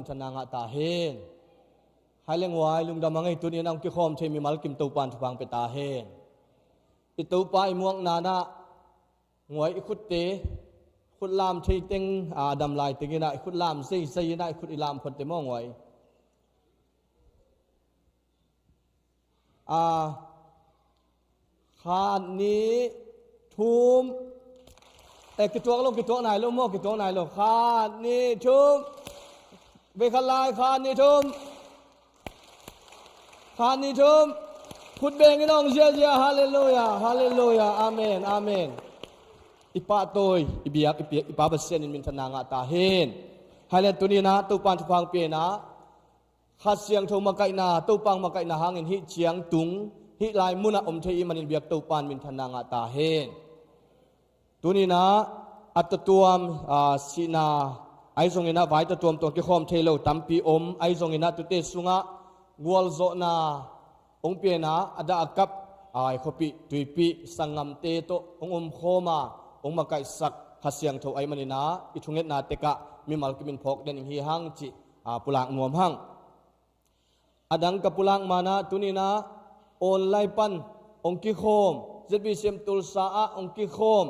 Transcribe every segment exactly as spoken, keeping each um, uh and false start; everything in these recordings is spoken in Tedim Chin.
Thana ngah ta hen. Hai le nguai, lungdam a ngei, tuni-in a hong kikhawm thei mimal kim Topan thupha pia ta hen. I Topa i muakna-ah nguai, i khutte, khut lam thei teng, a dam lai tengin ah i khut lam zeizei in ah i khut i lam photte maw nguai. A, khat, nih, thum. Eh, kituak lo, kituak nai lo maw, kituak nai lo. Khat, nih, thum. Vei khat lai, khat, nih, thum. Khat, nih, thum. Khut beng in hong ziazia. Halleluiah, halleluiah. Amen, amen. I pahtawi, i biak, i pi-, i Pa Pasian in minthanna ngah ta hen. Hai le tuni-in ah Topan thupha pia-in ah Kha Siangtho makaihna, Topa makaihna hangin hih ciang tung, hih lai munah om thei ahih manin biak Topan minthanna ngah ta hen. Tuni-in ah a tatuam, a, sihna ahi zongin ah vai tatuam tawh kikhawm thei lo tampi om ahi zongin ah tute sungah gualzawhna hong pia-in ah a dah a kap, a, i khuapih tuipih sanggamte tawh hong omkhawm a, hong makaihsak Kha Siangtho ahih manin ah i thungetna tekah mimal kim in phawk den ing hi hang cih, a, pulak nuam hang. A dang ka pulak man ah tuni-in ah online pan hong kikhawm, Z B C M Tulsa ah hong kikhawm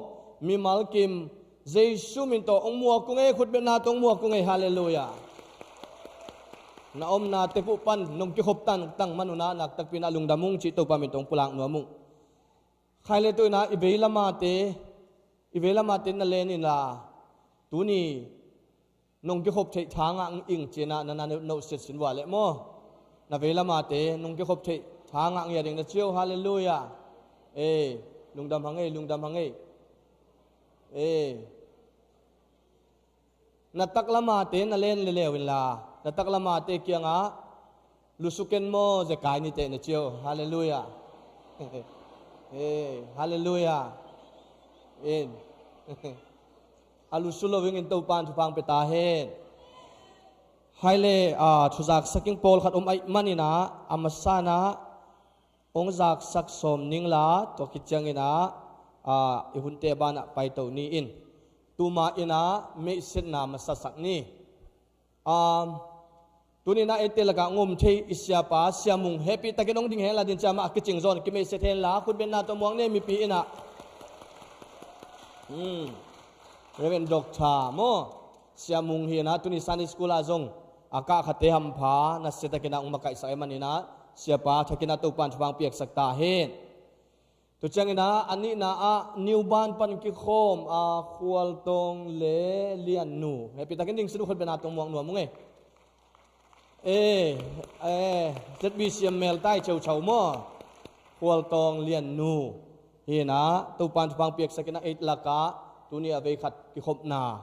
mimal kim Jesu min tawh hong muak ung ei, khutbetna tawh hong muak ung ei. Halleluiah. Na omna tek uh pan nong kikhop tangtang man un ah nakpi takin ah lungdam ung cih Topa min tawh hong pulak nuam ung. Hai le tuni-in ah i vei lamate, i vei lamate na len inla, tuni nong kikhop theih tha ngah ing ci-in ah na, na, na, na siat sin vua leh maw. Na vei lamate nong kikhop theih tha ngah ngiat ding na ci uh. Halleluiah. Eh, lungdam hang ei, lungdam hang ei. Eh. Na tak lamate na len leuleu inla, na tak lamate kiangah lusu ken maw, zekai ni teh na ci uh. Halleluiah. Eh, halleluiah. In. A lusu lo dingin Topan thupha pia ta hen. Hai le, a, thuzaksak ing pawlkhat om ahih manin ah, a masa-in ah hong zaksak sawm ning la, tua khit ciangin ah, a, i hunte banah paito ni in. Tuma in ah meihsetna masasak ni. Um, tuni-in ah eite lakah hong om thei i siapa, Sia Mung, hehpih takin hong ding hen la, din ciang mah a kicing zawn kimeihset hen la, khutbetna tawh muak ni ei mipi in ah. Hmm. Reverend Doctor maw, Sia Mung hi-in ah tuni Sunday School ah zong a kahkhate hampha nasia takin ah hong makaihsak ahih manin ah, siapa thakin ah Topan thupha piaksak ta hen. Tua ciangin ah a nihna ah New Bern pan kikhawm, a, Khual Tawng le Lian Nu. Hehpih takin ding sin uh, khutbetna tawh muak nuam ung ei. Eh, eh, Z B C M mel tai ceucau maw. Khual Tawng, Lian Nu. Hi-in ah Topan thupha piaksak in ah eight lakah tuni a vei khat kikhopna.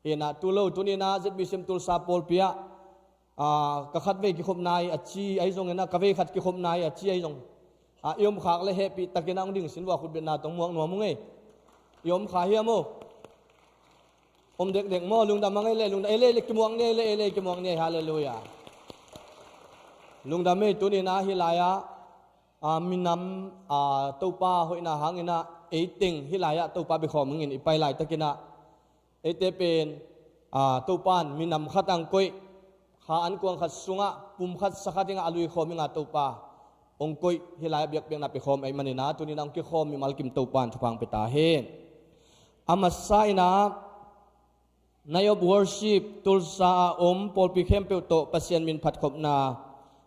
Hi-in ah tu lo, tuni-in ah Z B C M Tulsa pawlpi ah, a, ka khatvei kikhopna hi a ci ahi zongin ah, ka vei khat kikhopna hi a ci ahi zong, a, i om khak leh hehpih takin ah hong ding sin vua, khutbetna tawh muak nuam ung ei. I om kha hiam aw? Om dekdek maw, lungdam hang ei le, lungdam, ei le, ei le, kimuak ni ei le, ei le, kimuak ni ei, halleluiah. Lungdam ei, tuni-in ah hih lai-ah, a, minam, a, Topa hoihna hangin ah ei teng hih lai-ah Topa biakhawm dingin i pai laitakin ah, eite pen, a, Topan minam khat ah hong koih, kha ankuang khat sungah pum khat sa khat dingah a luikhawm dingah Topa hong koih, hih lai-ah biakpiakna piakhawm ahih manin ah tuni-in ah hong kikhawm mimal kim Topan thupha pia ta hen. A masa-in ah Night of Worship, Tulsa a om pawlpi khempeuh tawh Pasian min phatkhopna.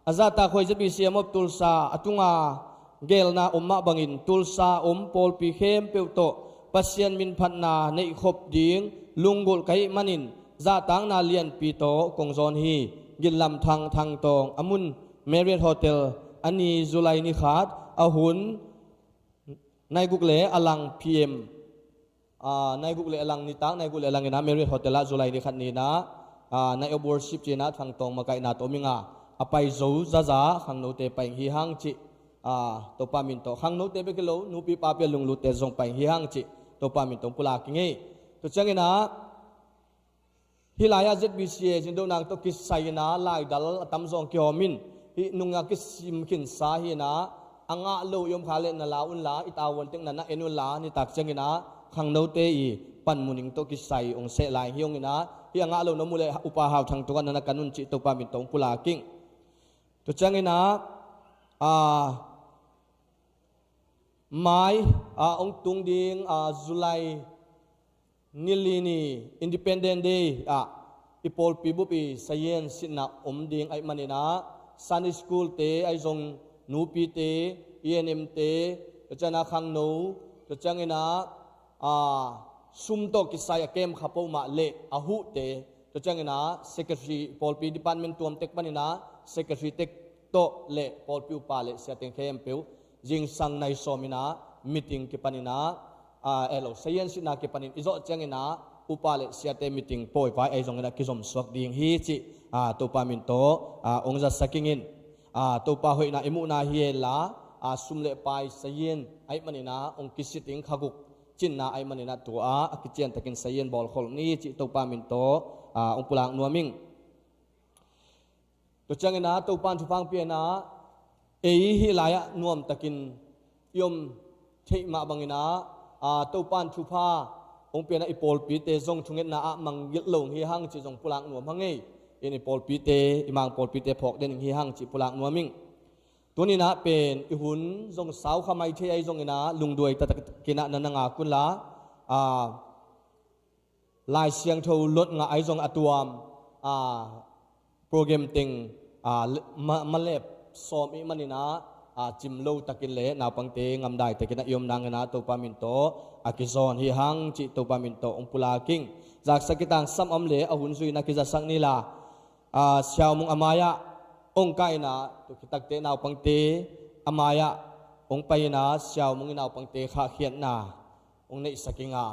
A zahtakhuai Z B C M of Tulsa a tunga gelna om mah bangin Tulsa a om pawlpi khempeuh tawh Pasian min phatna neihkhop ding lunggulh ka hih manin zahtakna lianpi tawh kong zawn hi. Gitlam Thang, Thangtawng a mun Marriott Hotel, a ni July ni khat, a hun nai guk le a lang P M. A, nai guk le a lang nitak, nai guk le a lang in ah Marriott Hotel ah July ni khat ni-in ah, a, Night of Worship ci-in ah Thangtawng makaihna tawh om ing a, a pai zo zaza khangnote pai ing hi hang cih, a, Topa min tawh, khangnote bek hi lo, nupi papi a lunglutte zong pai ing hi hang cih Topa min tawh pulak ing ei. Tua ciangin ah, hih lai-ah Z B C A zindonang tawh kisai in ah laidal a tamzaw hong kihawm in, hih nung a kisim khinsa hi-in ah, a ngah lo i om kha leh na la unla, i tavuan tek na na en unla, nitak ciangin ah khangnote i panmuning tawh kisai hong seh lai hi ung in ah, hih a ngah lo na mu leh Upa Hau Thang tungah na na kan un cih Topa min tawh hong pulak ing. Tua ciangin ah, ah, mai, ah, hong tung ding, ah, July ni li ni Independent Day ah i pawlpi bup i sazian sitna om ding ahih manin ah Sunday School te ahi zong nupite, E N M te, tua ciangin ah khangno, tua ciangin ah, ah, sum tawh kisai a kem kha peuhmah leh a huhte, tua ciangin ah secretary, pawlpi department tuam tek panin ah secretary tek tawh leh pawlpi upa leh siateng khempeuh zingsang nai sawm in ah meeting kipan in ah, ah, eh lo, sazian sitna kipanin i zawh ciangin ah upa leh siate meeting pawivai ahi zongin ah kizom suak ding hi cih, ah, Topa min tawh, ah, hong zasak ing in, ah, Topa hoihna i muhna hi henla, ah, sum leh pai sazian ahih manin ah hong kisit ding kha guk cinna ahih manin ah tua ah a kiciantakin sazian bawlkhol ni cih Topa min tawh, ah, hong pulak nuam ing. Tua ciangin ah Topa in thupha hong pia in ah ei hih lai-ah nuamtakin i om theih mah bangin ah, ah, Topa in thupha hong pia in ah i pawlpite zong thungetna ah mangngilh lo hi hang cih zong pulak nuam hang ei. In i pawlpite, i mang pawlpite phawk den hi hang cih pulak nuam ing. Tuni in ah pen i hun zong sau kha mai thei ahi zongin ah lungduai taktakin ah na na ngak un la, ah, Lai Siangtho lot ngah ahi zong a tuam, ah, program teng, ah, le-, ma-, malep sawm ih manin ah, ah, cim lo takin leh naupangte ngamdai takin ah i om nangin ah Topa min tawh a kizawn hi hang cih Topa min tawh hong pulak ing. Zaksak kitangsam om leh a hun zui in ah kizasak ni la, ah, Siaumung a mai-ah hong kah in ah, tua khit takte naupangte a mai-ah hong pai in ah Siaumung i naupangte khahkhiatna hong neihsak ing a,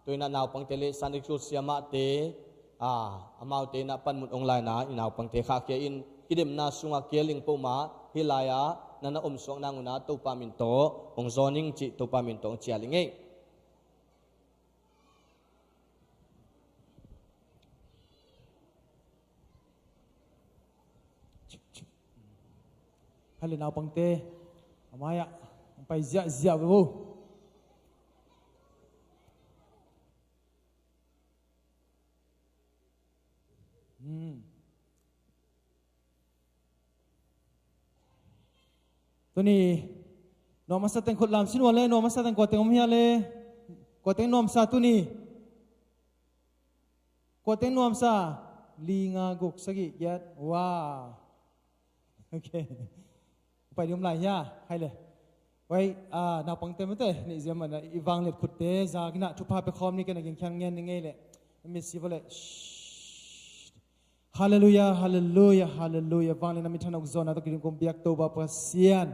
tua in ah naupangte leh Sunday School siamahte, ah, amaute in ah panmun hong la in ah i naupangte khahkhia in, kidemna sungah kial ding peuhmah hih lai-ah na na omsuak nang un ah Topa min tawh hong zawn ing cih Topa min tawh hong cial ing ei. Hale naupangte, a mai-ah hong pai ziahziah ve vo. Hmm. Tuni nuam a sa teng khut lam sin ua le, nuam a sa teng kua teng om hia le? Kua teng nuam sa tuni? Kua teng nuam sa? Li, nga, guk, sagih, giat. Wow. Ok. Pai ding om lai hia? Hai le. Wai, ah, naupangte mate, neih ziam mana, i vangliat khutte zak in ah thupha pia khawm ni, ken a gingkhian ngen ni ngei le. Mit si vo le. Shh. Halleluiah, halleluiah, halleluiah. Vangliatna minthanna uk zawnna tawh kidim kong biak Topa Pasian.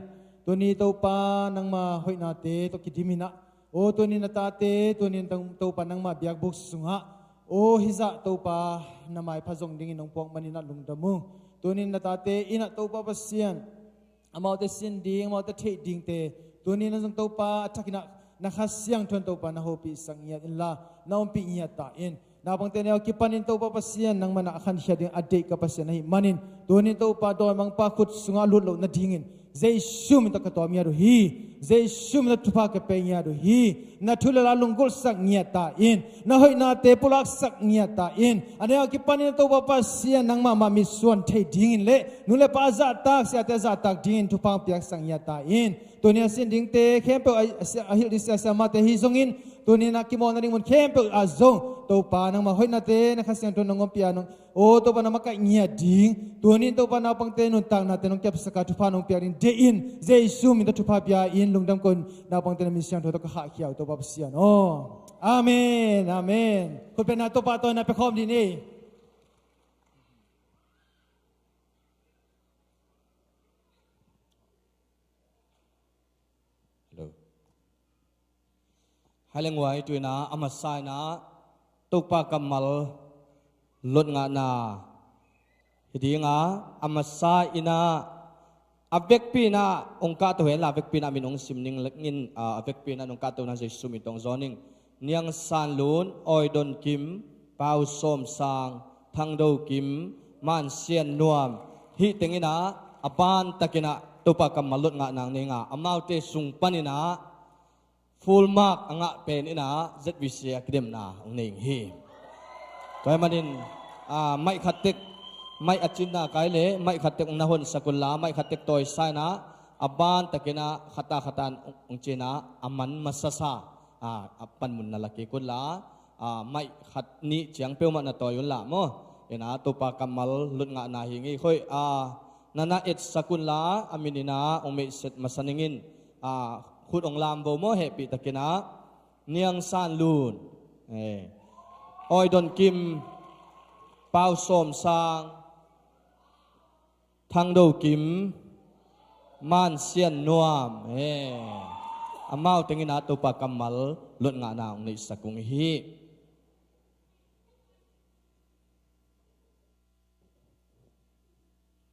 Tuni Topa nangma hoihnate tawh kidim in ah, aw tuni na tate, tuni na Topa nangma biakbuk sungah, aw hizah Topa na maipha zong dingin nong puak manin ah lungdam ung. Tuni na tate in ah Topa Pasian, amaute sin ding, amaute theih dingte, tuni na zong Topa a thakin ah na Kha Siangtho in Topa na hopihsak ngiat inla, na ompih ngiat ta in. Naupangte neu kipanin Topa Pasian nangman ah a khankhiat ding a deih ka Pasian ahih manin, tuni Topa dawimangpa khut sungah lut loh nadingin Jesu min tawh ka tawm ngiat uh hi. Jesu min tawh thupha ka pe ngiat uh hi. Na thu le la lunggulhsak ngiat ta in, na hoihnate pulaksak ngiat ta in. A neu kipanin Topa Pasian nangmah mah mitsuan thei dingin le nu le pa a zahtak, siate a zahtak dingin thupha piaksak ngiat ta in. Tuni a sin dingte khempeuh a, a, a hilh ding sia siamahte hi zongin, tuni na kimawl nading mun khempeuh ah zong Topa nangmah hoihnate na Kha Siangtho nong ompih a nong, aw Topa na makaih ngiat ding, tuni in Topa naupangte nuntaknate nong kepsak a thupha nong piak ding deih in, Jesu min tawh thupha pia in, lungdam ko in naupangte na min siangtho tawh ka khahkhia uh Topa Pasian aw. Amen, amen. Khut beng na Topa tawh na pia khawm dih ni. Hello. Hai leng uai, tu in ah a masa in ah Topa kammal lot ngahna hi ding a, a masa in ah a vekpi in ah hong kahto hen la, a vekpi in ah min hong sim ning in, a vekpi in ah hong kahto na Jesu min tawh hong zawn ing. Niang San Lun, Awi Don Kim, Pau Sawm Sang, Thang Do Kim, Man Sian Nuam, hih teng in ah a ban takin ah Topa kammal lot ngah nang nei ing a, amaute sung panin ah full mark a ngah pen in ah Z V C a kidemna hong nei ing hi. Tua ahih manin, ah, maih khat tek, maih a cinna kai le, maih khat tek hong na honsak unla, maih khat tek tawi sa inla, a ban takin ah, khat a khat a hong cin ah, a man masa sa, ah, a panmun na la kik unla, ah, maih khat nih ciang peuhmah na tawi unla maw. Inla, Topa kammal lut ngahna hi ing ei. Hoih, ah, na na etsak unla, a min inla, hong meihset masa ning in, ah, khut hong lam vo maw, hehpih takin ah. Niang San Lun. Eh. Awi Don Kim, Pau Sawm Sang, Thang Do Kim, Man Sian Nuam. Eh. Amau teng inla Topa kammal lut ngahna hong neihsak ung hi.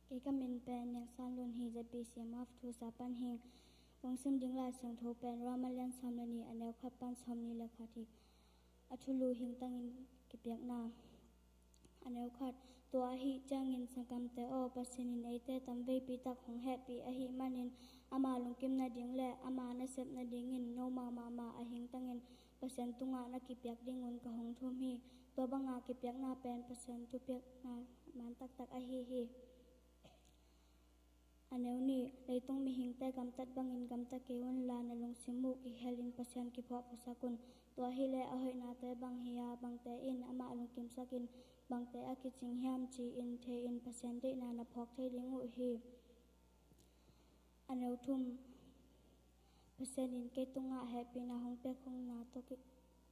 Kei ka min pen Niang San Lun hi, Z B C M of Thusa pan hi ing. Kong sim ding Lai Siangtho pen Rom a lian sawm le nih, a neu khat pan sawmnih le khat hi. A thulu: Hingtangin kipiakna. A neu khat: Tua ahih ciangin sanggamte aw, Pasian in eite tamveipi tak hong hehpih ahih manin, ama lungkim nading le ama nasep nadingin nomau mahmah a hingtangin Pasian tungah na kipiak dingun ka hong thum hi. Tua banga kipiakna pen Pasian thupiakna man taktak ahi hi. A neu nih: Leitung mihingte gamtat bangin gamta kei unla, na lungsim uh kihelin Pasian kiphuahphuhsak un. Tua hileh a hoihnate bang hi-a, bangte in amah lungkimsakin bangte a kicing hiam ci-in thei-in Pasian deihna na phawk thei ding uh hi. A neu thum: Pasian in kei tungah hehpihna hong piak khongna tawh ki-,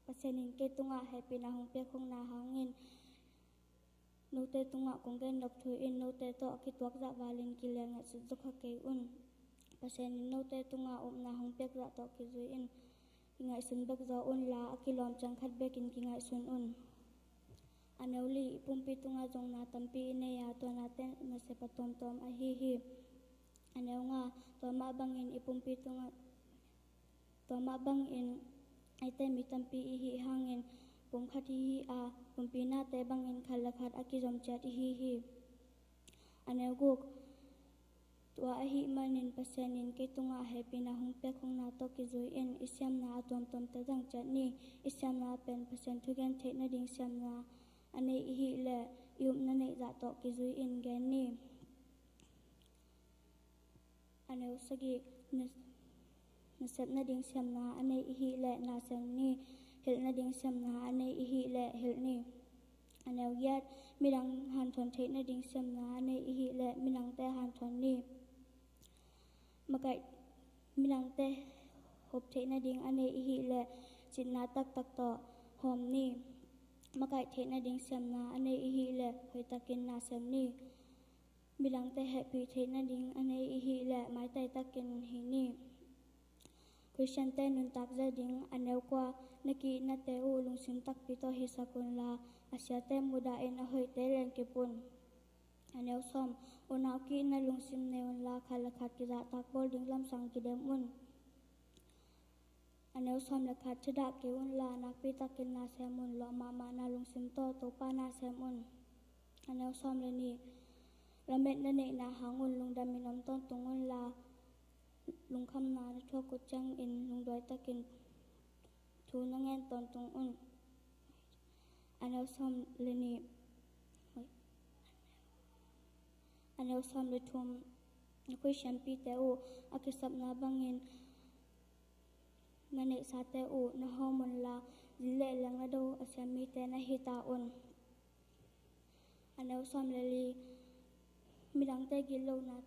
Pasian in kei tungah hehpihna hong piak khongna hangin note tungah kong gen nop thu in note tawh kituak zahvalin kilel ngaihsut zo kha kei un. Pasian in note tungah upna hong piak zah tawh kizui-in kingaihsun bek zaw unla, a kilawm ciang khat bekin kingaihsun un. A neu li: I pumpi tungah zong na tampi i nei a, tua nate nasep a tuamtuam ahi hi. A neu nga: Tua mah bangin i pumpi tungah, tua mah bangin eite mi tampi i hih hangin pum khat i hi a, pumpi nate bangin khat le khat a kizom ciat i hi hi. A neu guk: Tua ahih manin Pasian in kei tungah hehpihna hong piak khongna tawh kizui-in i siamna a tuamtuamte zang ciat ni. I siamna pen Pasian thugen theih nading siamna a nei i hih leh i upna neih zah tawh kizui-in gen ni. A neu sagih: Na, nasep nading siamna a nei i hih leh na sem ni. Hilh nading siamna a nei i hih leh hilh ni. A neu giat: Midang hanthawn theih nading siamna a nei i hih leh midangte hanthawn ni. Makaih, midangte hop theih nading a nei i hih leh citna taktak tawh hawm ni. Makaih theih nading siamna a nei i hih leh hoihtakin na sem ni. Midangte hehpih theih nading a nei i hih leh maitai takin hih ni. Khristiante nuntak zia ding. A neu kua: Na ki-itnate uh lungsim takpi tawh hisak unla, a siate mudah in a hoihte lenkip un. A neu sawm: Unau ki-itna lungsim nei unla, khat le khat kizahtak bawl ding lamsang kidem un. A neu sawm le khat: Thadah kei unla, nakpi takin na sem un. Lawh mahmahna lungsim tawh Topa na sem un. A neu sawm le nih: Lamet na neihna hangun lungdamin om tawntung unla, lungkhamna na thuak uh ciangin lungduai takin thu na ngen tawntung un. A neu sawm le nih, a neu sawm le thum: Na Khristian pite uh a kisapna bangin na neihsate uh na hawm unla, zin le leng na do a siam mite na hi ta un. A neu sawm le li: Midangte gitlohna,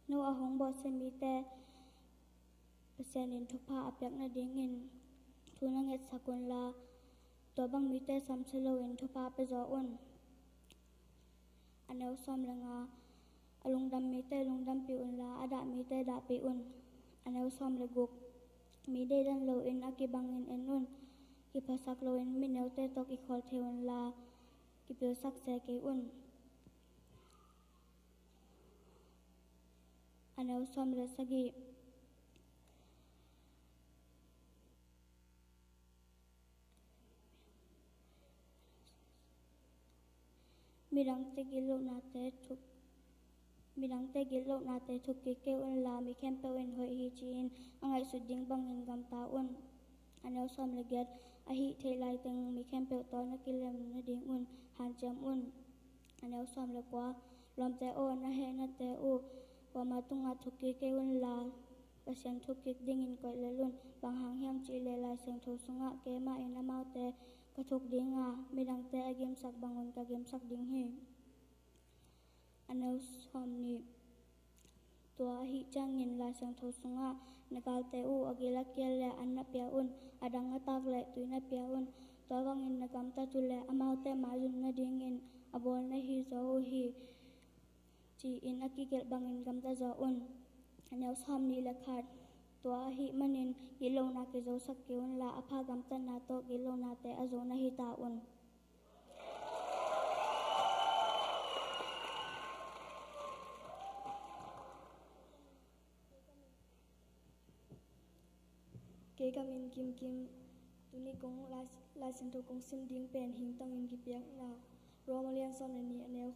no a hong bawlsia mite Pasian in thupha a piak nadingin thu na ngetsak unla, tua bang mite samsia loin thupha pia zaw un. A neu sawm le nga: A lungdam mite lungdampih unla, a dah mite dahpih un. A neu sawm le guk: Mi deidan loin a kibangin en un. Kiphasak loin mineute tawh kikhawl thei unla, kipilsak se kei un. A neu sawm le sagih: Midangte gitlohnate thuk, midangte gitlohnate thuk kik kei unla, mi khempeuh in hoih hi ci-in a ngaihsut ding bangin gamta un. A neu sawm le giat: Ahih theih laiteng mi khempeuh tawh na kilem nadingun hanciam un. A neu sawm le kua. Lawmte aw, na hehnate uh kuama tungah thukkik kei unla, Pasian thukkik dingin koih lel un. Bang hang hiam cihleh Lai Siangtho sungah, keimah in amaute ka thuk dinga, midangte a gimsak bangun ka gimsak ding hi. A neu sawm nih. Tua ahih ciangin Lai Siangtho sungah, na galte uh a gil a kial le an na pia un, a dang a tak le tui na pia un. Tua bangin na gamtat uh le amaute maizum nadingin a bawl na hi zaw uh hi, ci-in a kigelh bangin gamta zaw un. A neu sawm nih le khat. Tua ahih manin gitlohna kizosak kei unla, a pha gamtatna tawh gitlohnate a zo na hi ta un. Kei ka min Kim Kim. Tuni kong Lai, Lai Siangtho kong sim ding pen hingtangin kipiakna. Rom a lian sawm le nih, a neu,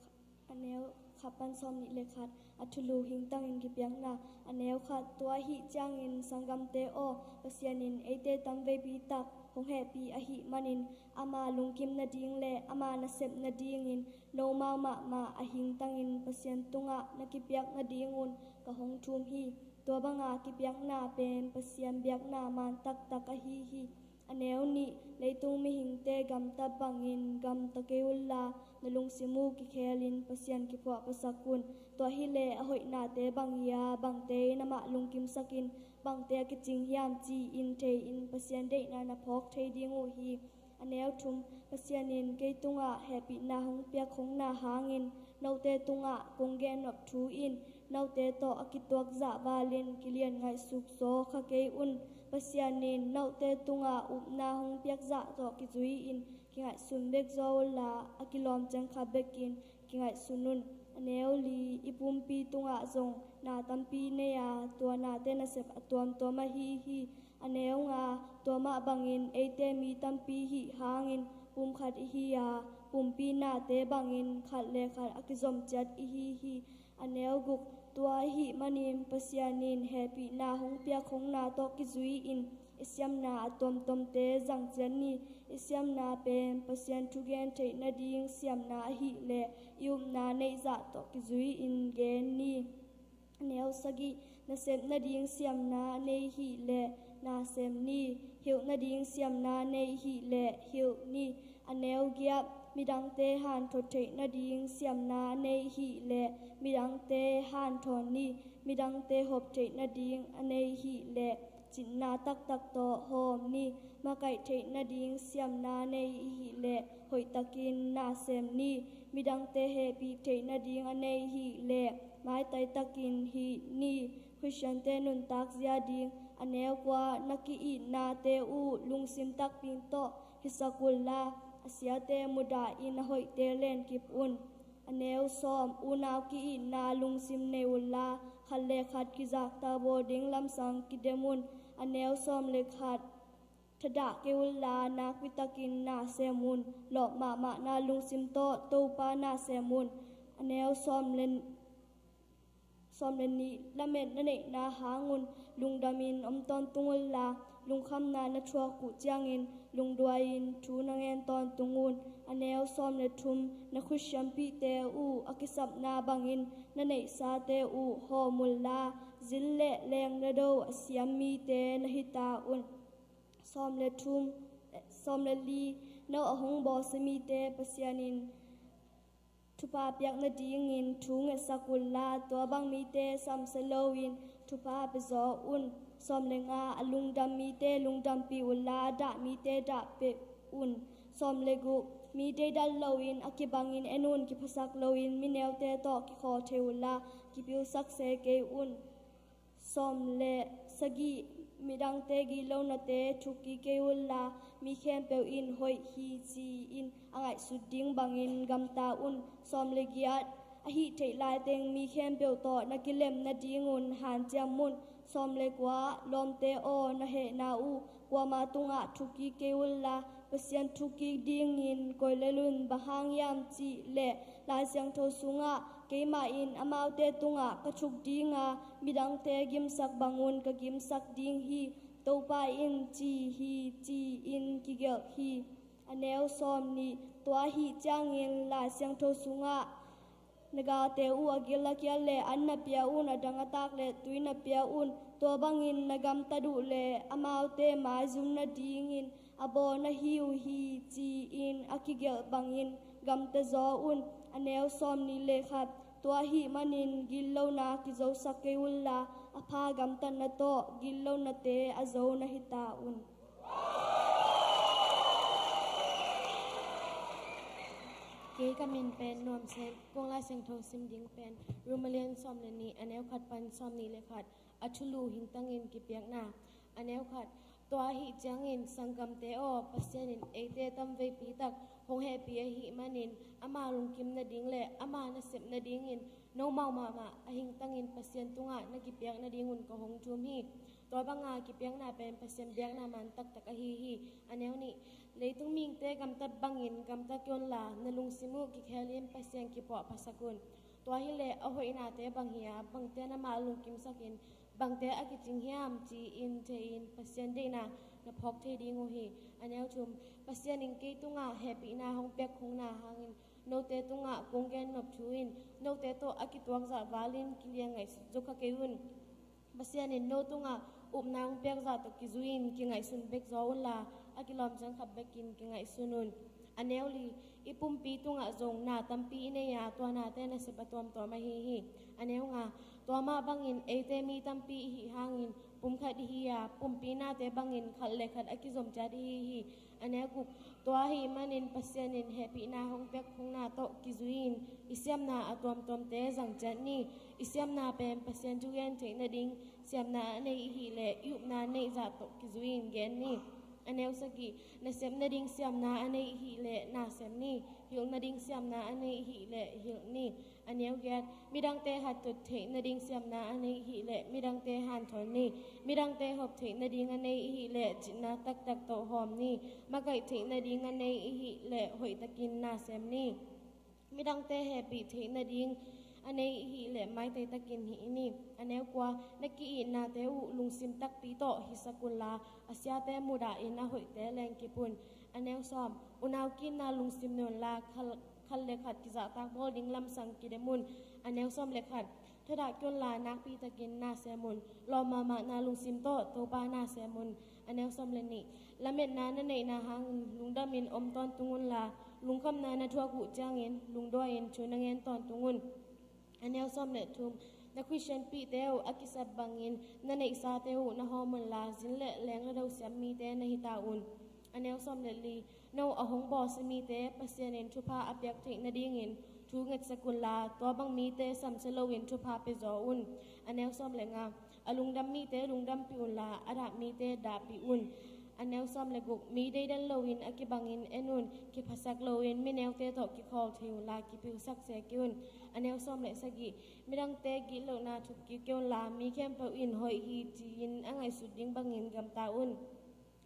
a neu khat pan sawm nih le khat. A thulu: hingtangin kipiakna. A neu khat. Tua ahih ciangin sanggamte aw, Pasian in eite tamveipi tak hong hehpih ahih manin, ama lungkim nading le ama nasep nadingin nomau mahmah a hingtangin Pasian tungah na kipiak nadingun ka hong thum hi. Tua banga kipiakna pen Pasian biakna man taktak ahi hi. A neu nih. Leitung mihingte gamta bangin gamta kei unla, na lungsim uh kikhelin Pasian kiphuahphasak un. Tua hileh a hoihnate bang hi-a, bangte in amah lungkimsakin, bangte a kicing hiam ci-in thei-in Pasian deihna na phawk thei ding uh hi. A neu thum. Pasian in kei tungah hehpihna hong piak khongna hangin, note tungah kong gennop thu in note tawh a kituak zah valin kilian ngaihsuk zaw kha kei un. Pasian in note tungah upna hong piak zah tawh kizui-in kingaihsun bek zaw unla, a kilawm ciang kha bekin kingaihsun un. A neu li. I pumpi tungah zong na tampi nei-a, tua nate nasep a tuamtuam ahi hi. A neu nga. Tua mah bangin eite mi tampi hih hangin pumkhat ihi a, pumpi nate bangin khat le khat a kizom ciat ihi hi. A neu guk. Tua ahih manin Pasian in hehpihna hong piak khongna tawh kizui-in i siamna a tuamtuamte zang ciat ni. I siamna pen Pasian thugen theih nading siamna ahih leh i upna neih zah tawh kizui-in gen ni. A neu sagih. Nasep nading siamna nei hih leh nasem ni. Hilh nading siamna nei hih leh hilh ni. A neu giat. Midangte hanthot theih nading siamna nei hih leh midangte hanthawn ni. Midangte hop theih nading a nei hih leh citna taktak tawh hawm ni. Makaih theih nading siamna nei ihih leh hoihtakin nasem ni. Midangte hehpih theih nading a nei ihih leh maitai takin hih ni. Khristiante nuntakzia ding. A neu kua. Na ki-itnate uh lungsim takpi tawh hisak unla, a siate mudah in a hoihte lenkip un. A neu sawm. Unau ki-itna lungsim nei unla, khat le khat kizahtak bawl ding lamsang kidem un. A neu sawm le khat. Thadah kei unla, nakpi takin nasem un. Lawp mahmahna lungsim tawh Topa nasem un. A neu sawm le sawm le nih. Lamet na neihna hangun lungdamin om tawntung unla, lungkhamna na thuak uh ciangin lungduai-in thu na ngen tawntung un. A neu sawm le thum. Na Khristianpihte uh a kisapna bangin na neihsate uh hawm unla, zin le leng na do a siam mite na hita un. Sawm le thum. Sawm le li. No a hong bawlsia mite Pasian in thupha piak nadingin thu ngetsak unla, tua bang mite samsia loin thupha pia zaw un. Sawm le nga. A lungdam mite lungdampih unla, a dah mite dahpih un. Sawm le guk. Mi deidat loin a kibangin en un, kiphasak loin mi neute tawh kikhaw thei unla, kipilsak se kei un. Sawm le sagih. Midangte gitlonate thukkik kei unla, mi khempeuh in hoih hi ci-in a ngaihsut ding bangin gamta un. Sawm le giat. Ahih theih laiteng mi khempeuh tawh na kilem nadingun hanciam un. Sawm le kua. Lawmte aw, na hehna uh kuama tungah thukkik kei unla, Pasian thukkik dingin koih lel un. Bang hang hiam cihleh Lai Siangtho sungah, keimah in amaute tungah ka thuk dinga, midangte gimsak bangun ka gimsak ding hi, Topa in ci hi, ci-in kigelh hi. A neu sawm nih. Tua ahih ciangin Lai Siangtho sungah, na galte uh a gil a kial le an na pia un, a dang a tak le tui na pia un. Tua bangin na gamtat uh le amaute maizum nadingin a bawl na hi uh hi, ci-in a kigelh bangin gamta zaw un. A neu sawm nih le khat. Tua ahih manin gitlohna kizosak kei unla, a pha gamtatna tawh gitlohnate a zo na hi ta un. Kei ka min pen Nuam Sen, kong Lai Siangtho sim ding pen Rom a lian sawm le nih, a neu khat pan sawm nih le khat. A thulu hingtangin kipiakna. A neu khat. Tua ahih ciangin sanggamte aw, Pasian in eite tamveipi tak hong hehpih ahih manin, ama lungkim nading le ama nasep nadingin nomau mahmah a hingtangin Pasian tungah na kipiak nadingun ka hong thum hi. Tua banga kipiakna pen Pasian biakna man taktak ahi hi. A neu nih. Leitung mite gamtat bangin gamta kei unla, na lungsim uh kikhelin Pasian kipuahphasak un. Tua hileh a hoihnate bang hi-a, bangte na mah lungkimsakin, bangte a kicing hiam, ci-in thei-in Pasian deihna na phawk thei ding uh hi. A neu thum. Pasian in kei tungah hehpihna hong piak khungna hangin, note tungah kong gen nop thu in, note tawh a kituak zah valin kiliangaih zo kha kei un. Pasian in no tungah upna hong piak zah tawh kizui-in kingaihsun bek zaw unla, a kilawm ciang khat bekin kingaihsun un. A neu li. I pumpi tungah zong na tampi i nei a, tua nate nasep a tuamtuam ahi hi. A neu nga. Tua mah bangin eite mi tampi i hih hangin pumkhat i hi a, pumpi nate bangin khat le khat a kizom ciat i hi hi. A neu guk. Tua ahih manin Pasian in hehpihna hong piak khungna tawh kizui-in i siamna a tuamtuamte zang ciat ni. I siamna pen Pasian thugen theih nading siamna a nei i hih leh, i upna neih zah tawh kizui-in gen ni. A neu sagih. Nasep nading siamna a nei i hih leh na sem ni. Hilh nading siamna a nei i hih leh hilh ni. A neu giat. Midangte hattot theih nading siamna a nei i hih leh midangte hanthawn ni. Midangte hop theih nading a nei i hih leh citna taktak tawh hawm ni. Makaih theih nading a nei i hih leh hoihtakin na sem ni. Midangte hehpih theih nading a nei i hih leh maitei takin hih ni. A neu kua. Na ki-itnate uh lungsim takpi tawh hisak unla, a siate mudah in a hoihte lengkip un. A neu sawm. Unau ki-itna lungsim nei unla, khal khat le khat kizahtak bawl ding lamsang kidem un. A neu sawm le khat. Thudah kei unla, nakpi takin na sem un. Lawm mahmahna lungsim tawh Topa na sem un. A neu sawm le nih. Lametna na neihna hangin lungdamin om tawntung unla, lungkhamna na thuak uh ciangin lungduai-in thu na ngen tawntung un. A neu sawm le thum. Na Khristianpihte uh a kisap bangin na neihsate uh na hawm unla, zin le leng na dosiam mite na hi ta un. A neu sawm le li. No a hong bawlsia mite Pasian in thupha a piak theih nadingin thu ngetsak unla, tua bang mite samsia loin thupha pia zaw un. A neu sawm le nga. A lungdam mite lungdampih unla, a dah mite dahpih un. A neu sawm le guk. Mi deidan loin a kibangin en un. Kiphasak loin mi neute tawh kikhawl thei unla, kipilsak se kei un. A neu sawm le sagih. Midangte gitlohna thuk kik kei unla, mi khempeuh in hoih hi ci-in a ngaihsut ding bangin gamta un.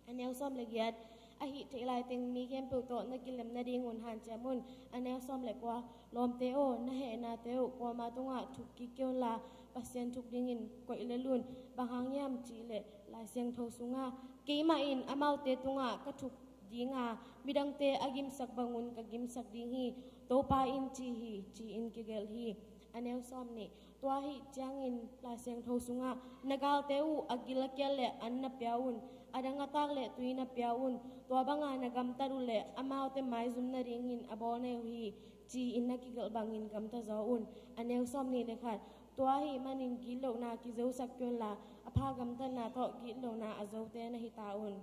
A neu sawm le giat. A hih theih laiteng mi khempeuh tawh na kilem nadingun hanciam un. A neu sawm le kua. Lawmte aw, na hehnate uh kuama tungah thuk kik kei unla, Pasian thuk dingin koih lel un. Bang hang hiam cih leh Lai Siangtho sungah, keimah in amaute tungah ka thuk dinga, midangte a gimsak bangun ka gimsak ding hi, Topa in ci hi, ci-in kigelh hi. A neu sawm nih. Tua ahih ciangin Lai Siangtho sungah, na galte uh a gil a kial le an na pia un, a dang a tak le tui na pia un. Tua banga na gamtat uh le amaute maizum nadingin a bawl na hi uh hi, ci-in na kigelh bangin gamta zaw un. A neu sawm nih le khat. Tua ahih manin gitlohna kizosak kei unla, a pha gamtatna tawh gitlohna a zote na hi ta un.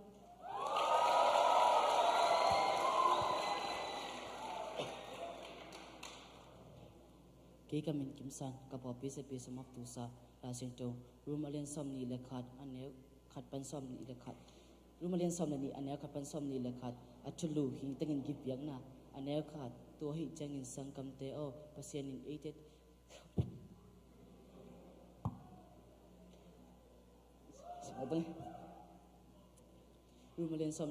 Kei ka min Kim San, ka pawlpi C P C M of Tulsa. Lai Siangtho, Rom a lian sawm nih le khat, a neu khat pan sawm nih le khat. Rom a lian sawm le nih, a neu khat pan sawm nih le khat. A thulu hingtangin kipiakna. A neu khat. Tua ahih ciangin sanggamte aw, Pasian in eite Rom a lian sawm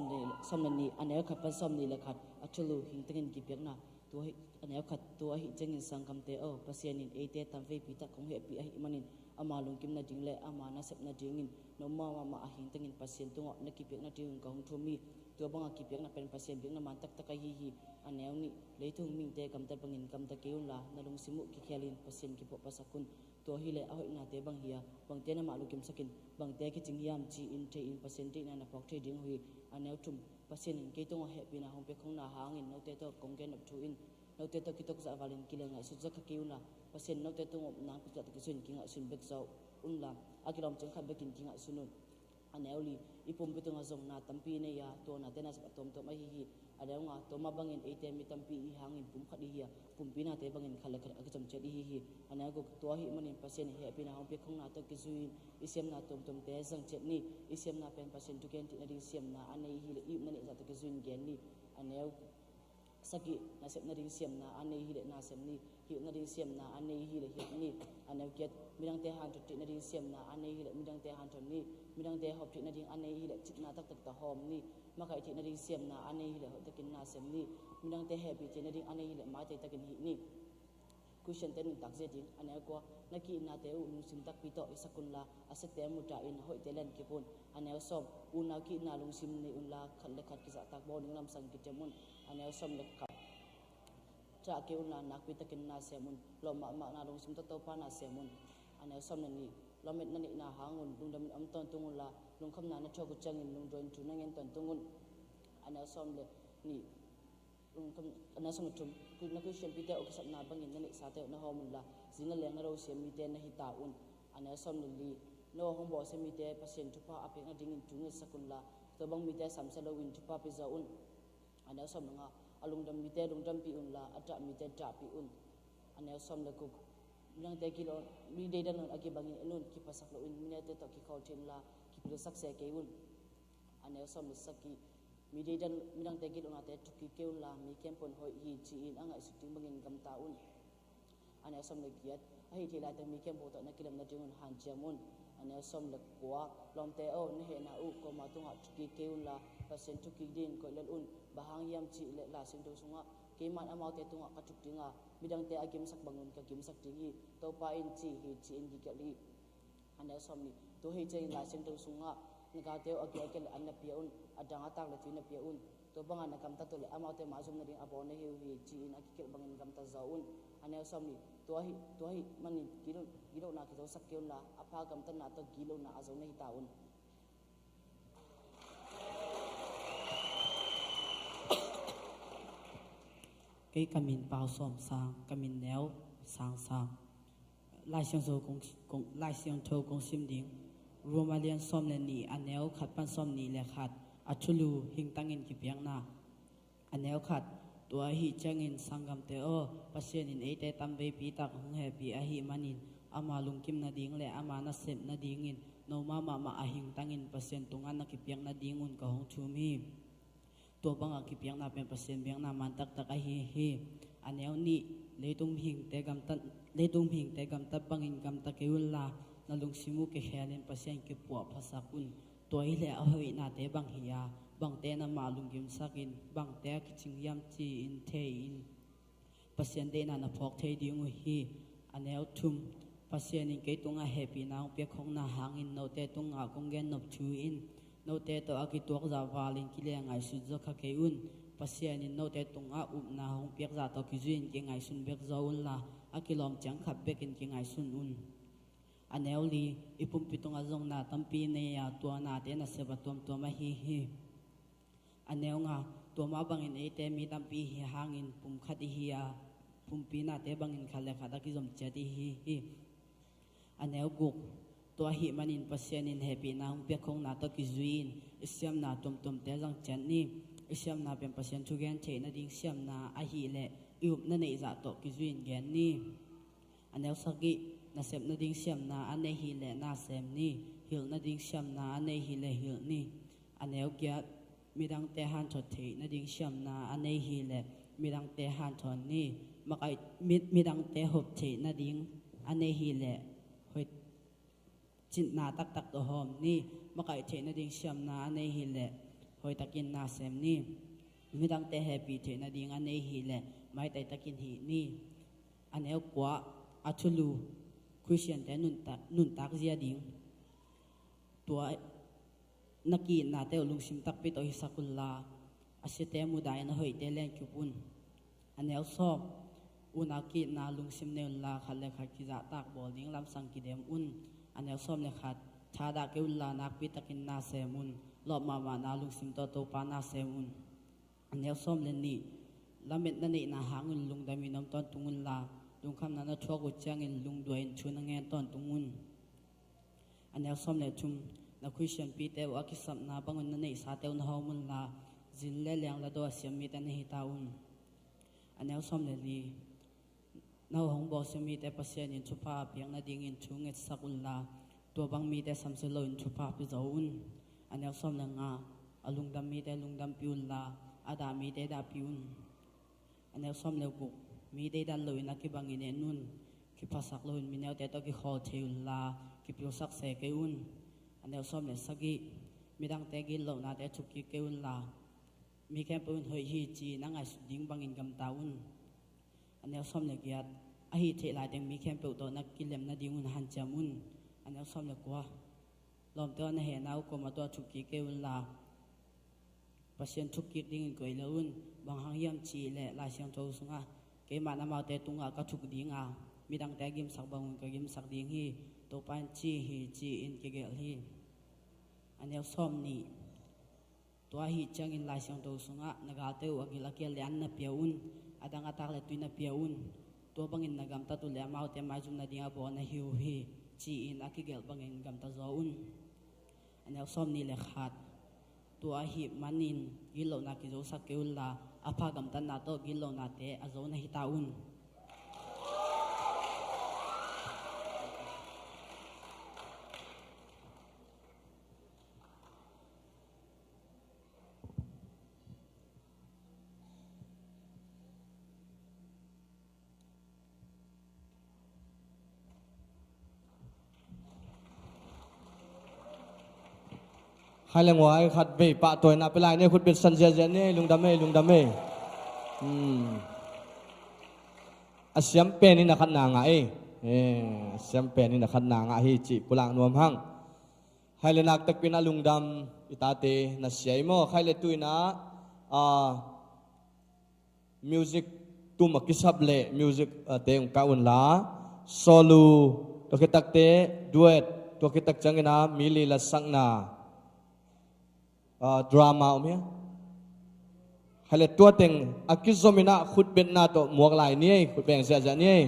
le nih, a neu khat pan sawm nih le khat. A thulu hingtangin kipiakna. Tua hi, a neu khat, tua ahi ciangin sanggamte aw, Pasian in eite tamveipi tak hong hehpih ahih manin ama lungkim nading le ama nasep nadingin noma mahmah a hingtangin Pasian tungah na kipiak nadingun ka hong thum hi. Tua banga kipiakna pen Pasian biakna man taktak ahi hi. A neu nih, leitung mihingte gamtat bangin gamta kei unla, na lungsim uh kikhelin Pasian kipuahphasak un. Tua hileh a hoihnate bang hi a, bangte na mah lungkimsakin, bangte kicing hiam ci-in thei-in Pasian deihna na phawk thei ding uh hi. A neu thum, Pasian in kei tungah hehpihna hong piak khongna hangin note tawh kong gen nop thu in, note tawh kitok zah valin kileng ngaihsut zah kha kei unla, Pasian note tungah upna hong piak zah tawh kizui in kingaihsun bek zaw unla, a kilawm ciang khat bekin kingaihsun un. A neu li, i pumpi tungah zong na tampi i nei a, tua nate nasep a tuamtuam ahi hi. A neu nga, tua mah bangin eite mi tampi i hih hangin pum khat i hi a, pumpi nate bangin khat le khat a kizom ciat i hi hi. A neu guk, tua ahih manin Pasian in hehpihna hong piak khongna tawh kizui in i siamna tuamtuamte zang ciat ni. I siamna pen Pasian thugen theih nading siamna a nei hileh i upna neih zah tawh kizui in gen ni. A neu sagih, nasep nading siamna a nei hileh na sem ni. Hilh nading siamna a nei hileh hilh ni. A neu giat, midangte hanthot theih nading siamna a nei hileh midangte hanthot ni. Midangte hop theih nading a nei hileh citna taktak tawh hawm ni. Makaih theih nading siamna a nei hileh hoihtakin na sem ni. Midangte hehpih theih nading a nei hileh maitei takin hih ni. Khristiante nuntak zia ding. A neu kua, na ki-itnate uh lungsim takpi tawh i sak unla, a siate muta in a hoihte len kip un. A neu sawm, unau ki-itna lungsim nei unla, khat le khat kizahtak bawl ding lamsang kitem un. A neu sawm le khat, thah kei unla, nakpi takin na sem un. Lawm mahmahna lungsim tawh Topa na sem un. A neu sawm le nih, lamet na neihna hangun lungdamin om tawntung unla, lungkhamna na thuak uh ciangin lungduain thu na ngen tawntung un. A neu sawm le nih, lungkham, a neu sawm le thum, na Khristian pite uh kisapna bangin na neihsate uh na hawm unla, zing na leng na ro siam mite na hi ta un. A neu sawm le li, no a hong bawlsia mite Pasian thupha a piak nadingin thu ngetsak unla, tua bang mite samsia loin thupha pia zaw un. A neu sawm le nga, a lungdam mite lungdampih unla, a dahpih mite dahpih un. A neu sawm le guk, midangte gilo, mi deidan loin a kibangin en un, kiphasak loin midangte tawh kikholh thei unla, kipilsak se kei un. A neu sawm le sagih, mi deidan, midangte gillohnate thukkik kei unla, mi khempeuh in hoih hi ci-in a ngaihsut ding bangin gamta un. A neu sawm le giat, a hih theih laiteng mi khempeuh tawh na kilem nadingun hanciam un. A neu sawm le kua, lawmte aw, na hehna uh kuama tungah thukkik kei unla, Pasian thukkik dingin koih lel un. Bang hang hiam cih leh Lai Siangtho sungah, keiman amaute tungah ka thuk dinga, midangte a gimsak bangun ka gimsak ding hi, Topa in ci hi, ci-in kigelh hi. A neu sawm nih, tua hi ciangin Lai Siangtho sungah, na galte uh a gelgel le an na pia un, a dang a tak le tui na pia un. Tua banga na gamtat uh leh amaute mah zum nading a bawl na hi uh hi, ci-in a kigelh bangin gamta zaw un. A neu sawm nih, tua hi, tua hi manin gilo-, gilohna kizosak kei unla, a pha gamtatna tawh gilohna a zo na hi ta un. Kei ka min Pau Sawm Sang, ka min neu Sang Sang. Lai Siangtho kong, kong, Lai Siangtho kong sim ding. Rom a lian sawm le nih, a neu khat pan sawm nih le khat, a thulu hingtangin kipiakna. A neu khat, tua ahi ciangin sanggamte aw, Pasian in eite tamveipi tak hong hehpih ahih manin, ama lungkim nading le ama nasep nadingin, noma mahmah a hingtangin Pasian tungah na kipiak nadingun ka hong thum hi. Tua banga kipiakna pen Pasian biakna man taktak ahi hi. A neu nih, leitung mihingte gamtat, leitung mihingte gamtat bangin gamta kei unla, na lungsim uh kikhelin Pasian kipuahphasak un. Tua hileh a hoihnate bang hi a, bangte na mah lungkimsakin, bangte a kicing hiam ci-in thei-in Pasian deihna na phawk thei ding uh hi. A neu thum, Pasian in kei tungah hehpihna hong piak khongna hangin note tungah kong gen nop thu in, note tawh a kituak zah valin kileng ngaihsut zaw kha kei un. Pasian in note tungah upna hong piak zah tawh kizui in kingaihsun bek zaw unla, a kilawm ciang khat bekin kingaihsun un. A neu li, i pumpi tungah zong na tampi nei a, tua nate nasep a tuamtuam ahi hi. A neu nga, tua mah bangin eite mi tampi i hih hangin pum khat i hi a, pumpi nate bangin khat le khat a kizom ciat i hi hi. A neu guk, tua ahih manin Pasian in hehpihna hong piak khongna tawh kizui in i siamna tuamtuamte zang ciat ni. I siamna pen Pasian thugen theih nading siamna ahih leh i upna neih zah tawh kizui in gen ni. A neu sagih, nasep nading siamna a nei hileh na sem ni. Hilh nading siamna a nei hileh hilh ni. A neu giat, midangte hanthot theih nading siamna a nei hileh midangte hanthot ni. Makaih, mi, midangte hop theih nading a nei hileh hoih, citna taktak tawh hawm ni. Makaih theih nading siamna a nei hileh hoihtakin na sem ni. Midangte hehpih theih nading a nei hileh maitai takin hih ni. A neu kua, a thulu, Khristiante nuntak, nuntak zia ding. Tua na ki-itnate uh lungsim takpi tawh hisak unla, a siate mudahin a hoihte lenkip un. A neu sawm, unau ki-itna lungsim nei unla, khat le khat kizahtak bawl ding lamsang kidem un. A neu sawm le khat, thadah kei unla nakpi takin na sem un. Lawp mahmahna lungsim tawh Topa na sem un. A neu sawm le nih, lamet na neihna hangun lungdamin om tawntung unla, lungkhamna na thuak uh ciangin lungduahin thu na ngen tawntung un. A neu sawm le thum, na Khristianpite uh a kisapna bangun na neihsate uh na hawm unla, zin le liang ladaw a siam mite na hi ta un. A neu sawm le li, na hong bawlsia mite Pasian in thupha a piak nadingin thu ngetsak unla, tua bang mite samsia loin thupha pia zo un. A neu sawm le nga, a lungdam mite lungdampih unla, a dah mite dahpih un. A neu sawm le guk, mi deidan loin a kibangin en un. Kiphasak loin mineute tawh kikhawl thei unla, kipilsak se kei un. A neu sawm le sagih, midangte gitlohnate thukkik kei unla, mi khempeuh in hoih hi ci-in a ngaihsut ding bangin gamta un. A neu sawm le giat, a hih theih laiteng mi khempeuh tawh na kilem nadingun hanciam un. A neu sawm le kua, lawmte aw, na hehna uh kuamah tawh thukkik kei unla, Pasian thukkik dingin koih lel un. Bang hang hiam cih leh Lai Siangtho sungah, keimah amaute tungah ka thuk dinga, midangte a gimsak bangun ka gimsak ding hi, Topa in ci hi, ci-in kigelh hi. A neu sawm nih, tua ahih ciangin Lai Siangtho sungah, na galte uh a gil a kial le an na pia un, a dang a tak le tui na pia un. Tua bangin na gamtat uh le amaute maizum nading a bawl na hi uh hi, ci-in a kigelh bangin gamta zaw un. A neu sawm nih le khat, tua ahih manin gitlohna kizosak kei unla, a pha gamtatna tawh gitlohnate a zo na hi ta un. Khai le nguai khat vei pahtawina pia lai ni, khutbet san ziahziah ni, lungdam ei, lungdam ei. Hmm. A siam pen in a khatna ngah ei. Eh, a siam pen in a khatna ngah hi cih pulak nuam hang. Hai le nak takpi in a lungdam i tate na sia i maw. Khai le tu in a, ah, music tum a kisap le music, ah, te ung ka unla, solo, tua khitakte, duet, tua khitak ciangin a mi li la sakna, ah, drama om hia. Hai le tua teng a kizom in a khutbetna tawh muak lai ni ei, khutbeng ziahziah ni ei.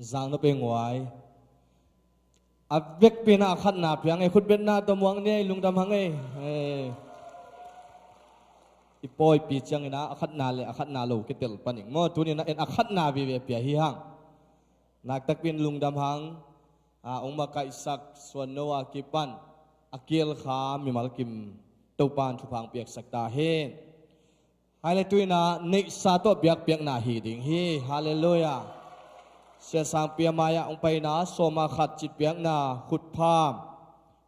Zang no pe nguai. A vekpi na a khatna piang ei, khutbetna tawh muang ni ei, lungdam hang ei. Ei. I pawipi ciangin a khatna le a khatna lo kitel paning maw, tuni na en a khatna vive pia hi hang. Naktakpin lungdam hang. A, ong makaihsak suan no a kipan a kial kha mimal kim Topan thupha ong piaksak ta hen. Hai le tuina neihsa tawh biakpiakna hi ding hi. Halleluiah. Sia Sangpi a mai-ah ong paina sawma khat citpiakna khutpham.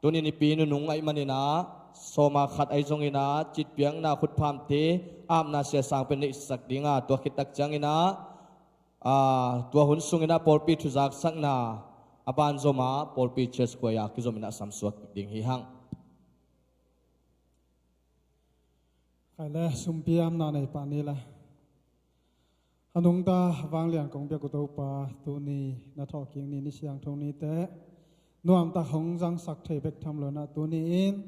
Tuni nipi nunung ahi manina sawma khat ahi zongina citpiakna khutphamte apna Sia Sangpi neihsak dinga, tua khittak ciangina, a, tua hun sungina pawlpi thuzaksakna a banzoma pawlpi church choir kizomina samsuak ding hi hang. Khai le sumpiamna nei pah ni le. A nungta vanglian kong biak uh Topa, tuni na thawhkik ni, ni siangtho nite nuamtak hong zangsak thei bek tham lo-in ah, tuni-in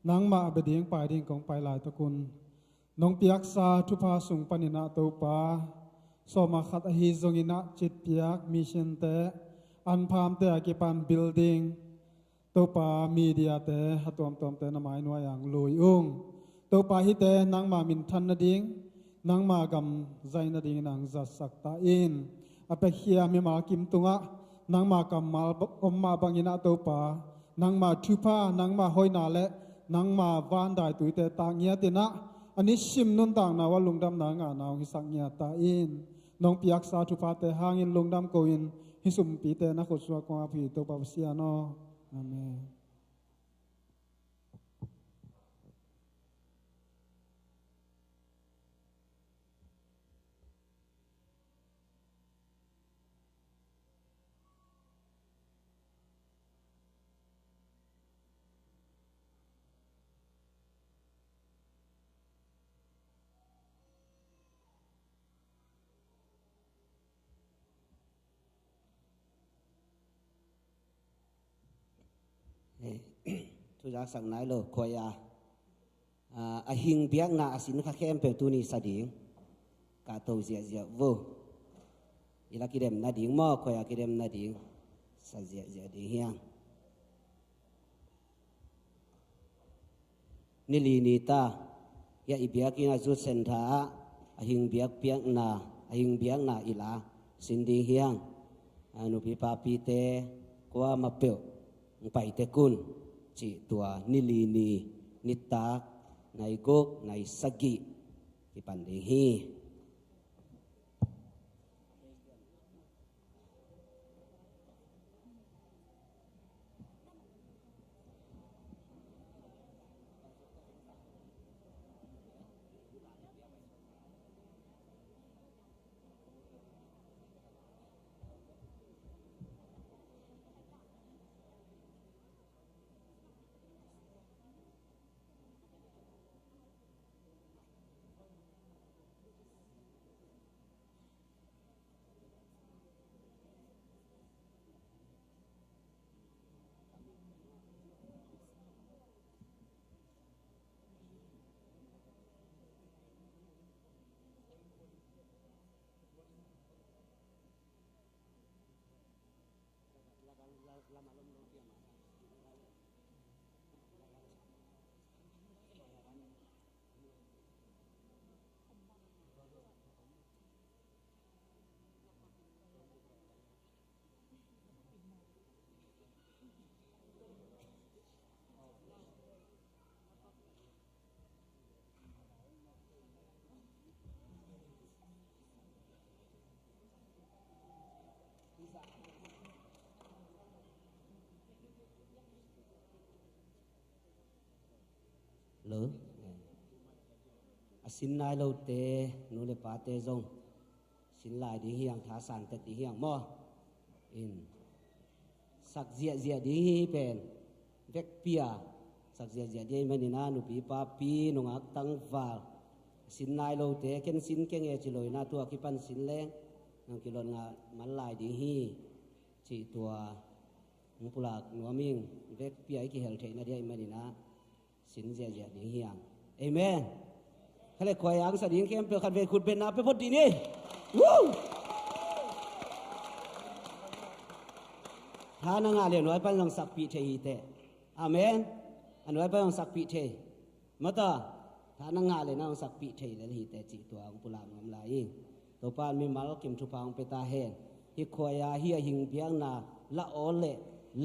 nangmah a bia ding pai ding kong pai laitakun nong piaksa thupha sung panin ah Topa, sawma khat ahi zongin ah citpiak missionte, anphamte a kipan building, Topa, mediate a tuamtuamte na mai nuai-ah ong lui ung. Topa, hihte nangma minthan nading, nangma gam zai nadingin ah ong zatsak ta in. A piakhia mimal kim tungah nangma kammal ba-, om mah bangin ah Topa, nangma thupha, nangma hoihna le nangma van daituite tak ngiatin ah, a nisim nuntakna uah lungdamna ngahna ong hisak ngiat ta in. Nong piaksa thuphate hangin lungdam ko-in, hih sumpite na khut sungah kong ap hi Topa Pasian aw. Amen. Hei, thuzaksak nai lo, khuai a, a, a hing biakna a sin kha khempeuh tuni sa ding. Ka to ziahziah vo. I la kidem nading maw, khuai a kidem nading. Sa ziahziah ding hiang. Ni li ni ta, hiah i biakinn ah Youth Centre ah, a hing biakpiakna, a hing biakna i la sin ding hiang. A nupi papite kuamah peuh ong pai tek un, cih tua ni li ni, nitak nai guk, nai sagih kipan ding hi. Lo. A sin nai lote, nu le pate zong sin lai ding hiang, tha san tek ding hiang maw. In. Sak ziahziah ding hi pen. Vekpi a sak ziahziah ding hi manin a nupi papi, nungak tangval, sin nai lote, ken sin keng e ci lo-in a, tua kipan sin leng nang kilot ngah man lai ding hi. Cih tua hong pulak nuam ing. Vekpi a i kihel theihna ding hi manin a sin ziahziah ding hiang. Amen. Kha le khuai a ong sa ding khempeuh khatvei khutbetna pia phot dih ni. Woo! Tha na ngah le nuai pan zong sakpih thei hi teh. Amen. A nuai pan zong sakpih thei. Mata, tha na ngah le na zong sakpih thei le hi teh cih tua hong pulak ngam lai hi. Topa in mimal kim thupha hong pia ta hen. Hih khuai a hih a hing biakna la aw le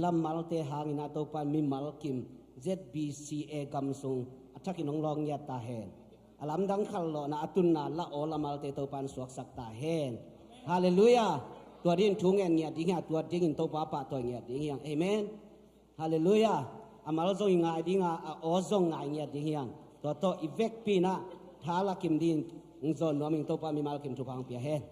la malte hangin a Topa in mimal kim Z B C A gam sung a thakin hong lawng ngiat ta hen. A lamdang khal lawhna a tunna la aw la malte Topa in suaksak ta hen. Halleluiah. Tua dingin thu ngen ngiat ding hi a, tua dingin Topa pahtawi ngiat ding hi hang. Amen. Halleluiah. A mal zong i ngai ding a, a aw zong ngai ngiat ding hi hang. Tua tawh i vekpi in ah tha la kim dingin hong zawn nuam ing. Topa mimal kim thupha hong pia hen.